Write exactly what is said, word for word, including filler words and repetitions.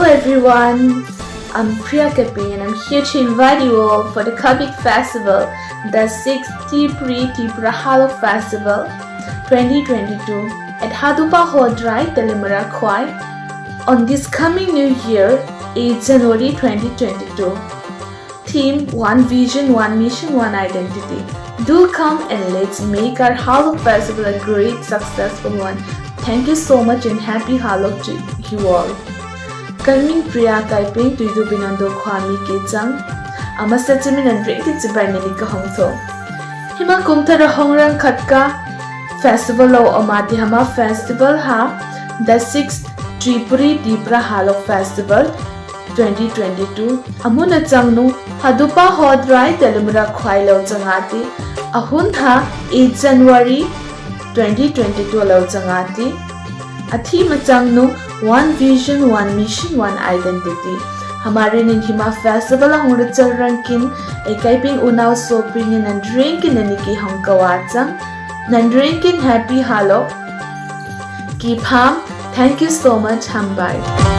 Everyone, I'm Priya Kaping and I'm here to invite you all for the Kabik Festival, the sixth Tripuri Tipra Halok Festival twenty twenty-two at Hadupa Hodrai, Telimara Khwai on this coming new year, eighth January twenty twenty-two. Theme: One Vision, One Mission, One Identity. Do come and let's make our Halok Festival a great successful one. Thank you so much and happy Halok to you all. Kalming Priya Kaiping, Tuidu Binondo Khwami Kechang. Ama sechimin and reki chibai nani kahongtho. Hima kumthara hongrang khatka festival o Omati Hama Festival ha, the sixth Tripuri Tipra Halok Festival twenty twenty-two. Amuna changnu Hadupa Hodrai, Telimra Khwai lo changati. Ahun ha eighth January twenty twenty-two lo changati. Athi machangnu One Vision, One Mission, One Identity. Hamari nin hima festival a hong rachel rankin, e kaiping unao soping in and drinking in iki hong kawachang. Nan drinking happy Halok. Keep ham. Thank you so much. Hambai.